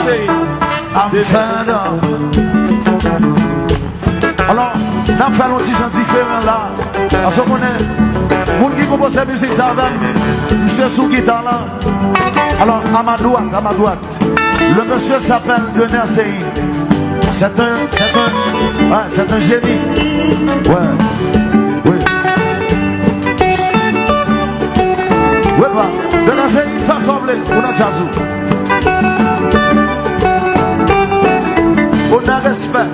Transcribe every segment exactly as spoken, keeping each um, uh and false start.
I'm fed up. Alò, n ap fè l yon ti jan diferan la. Paske w konnen, moun ki konpoze mizik sa avè m, misye sou gita la. Alò, à ma droite, à ma droite. Le monsieur s'appelle Dener Ceï. C'est un, c'est un, ouais, c'est un génie. Ouais. Oui. Wepa, Dener Ceï, fè sa w vle, ou nan djaz ou. Ou nan respè.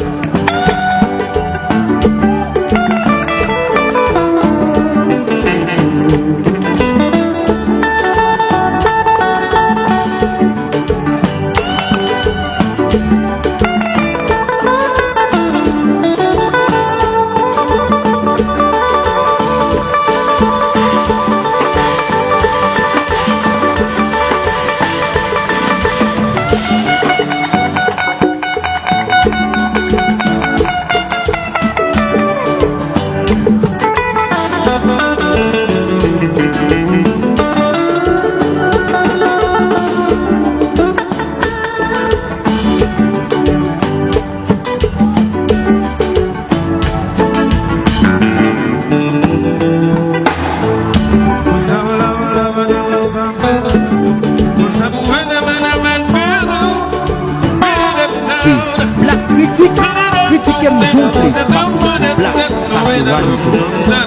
Black Critic, kritike m jan w vle, paske w se black, sa se reyalite.